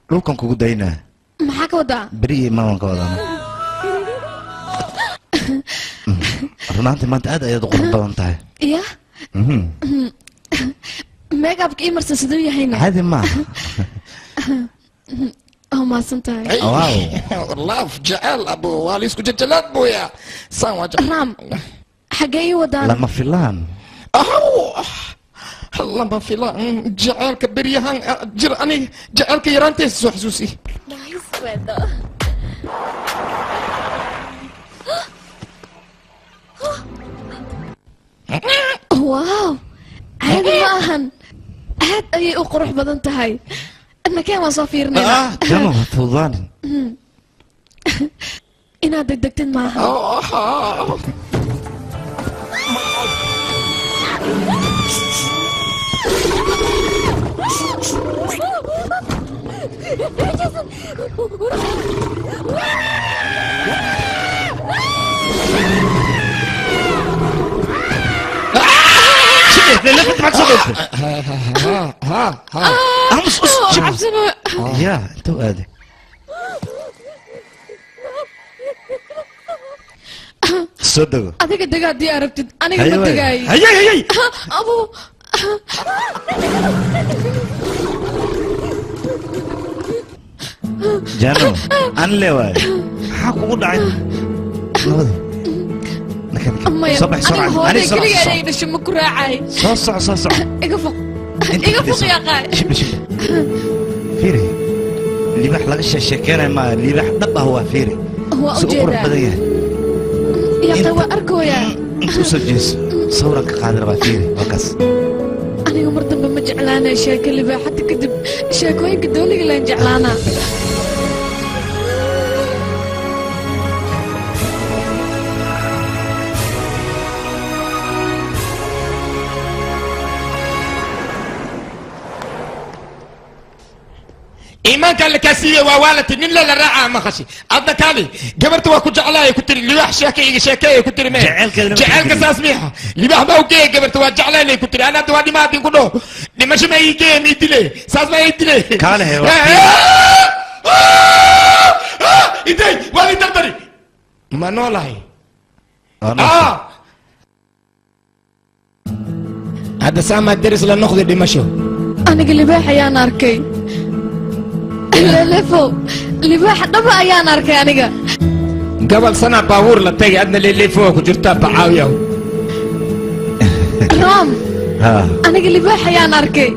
Dhulkan kugu daynaa. Maxaa ka wadaa? Beri iyo maawan ka wadaana. Runaantii maanta aad ayaad u qurux badan tahay. Ya make-upka ii marsan siduu yahayna? Caadi maaha. Oo mahadsan tahay. Wow. Love jecel abo waa laisku jajalaad booya saan waa jecel. Raam, xaggee ii wadaan? Lama filaan. Lama filaan jaceylka beryahan jir, aniga jaceylka yaraanteesa soo xasuusi. Nice weather. Wow, caadi ma ahan, aad ayay u qurux badan tahay. Nakeen, waan soo fiirinaynaa. Jano, ha fududaanin. Inaad degdegtid maaha. Aamus, us ya intuu aaday. Soo dego. Adiga dega haddii aragtid, aniga ma Haye waay. degaay. Haye, haye. Abo. Jano, an le waay, maxaa kugu dhacay? Nabadi. Maya. Soo bax, soo aniga raac. hooday Aniga soo raac, keliga soo ayay dhashay, ma ku raacay. Soo soco, soo soco. Iga foq. Inta iga fadhiso. Foq yaqaay. Shibli, shibli, fiiri, libaax laga sheekeenay maa, libaax dhab ah waa, fiiri. Waa si u qurux ujeedaa badan yahay. Yaqay, waa arkooyaa. Inta usoo jeeso, sawran ka qaadi rabaa, fiiri, waa kaas. Aniga mar dambe ma jeclaanay sheeko libaax hadda kadib, sheekooyinka dooniga laan jeclaanaa. Iimaankan la kaasiiyey waa waalati nin la raacaa ma qashi adna kaali gabarta waa ku jeclaaya ku tiri libaax sheeka iga sheekeeya ku tiri mee. Jaceylkeeda lama jaceylka tixgeliyo. Saas miixa libaax baa u geeya gabarta waa jeclaynay ku tiri, ana hadda waa dhimaadin ku dhaho dhimasho ma ii geeya, ma ii dile, saas ma ii dile. Kaale he, waa intay waa ii dardari ma noolahay. Waa nool. Hadda saamaa deris la noqday dhimasho. Aniga libaax ayaan arkay, lelefo, libaax dhaba ayaan arkay aniga. Gobol sana baabuur la tagay, adna leeleefo ku jirtaa bacaawiyaw. Rom. Ha. Aniga libaax ayaan arkay.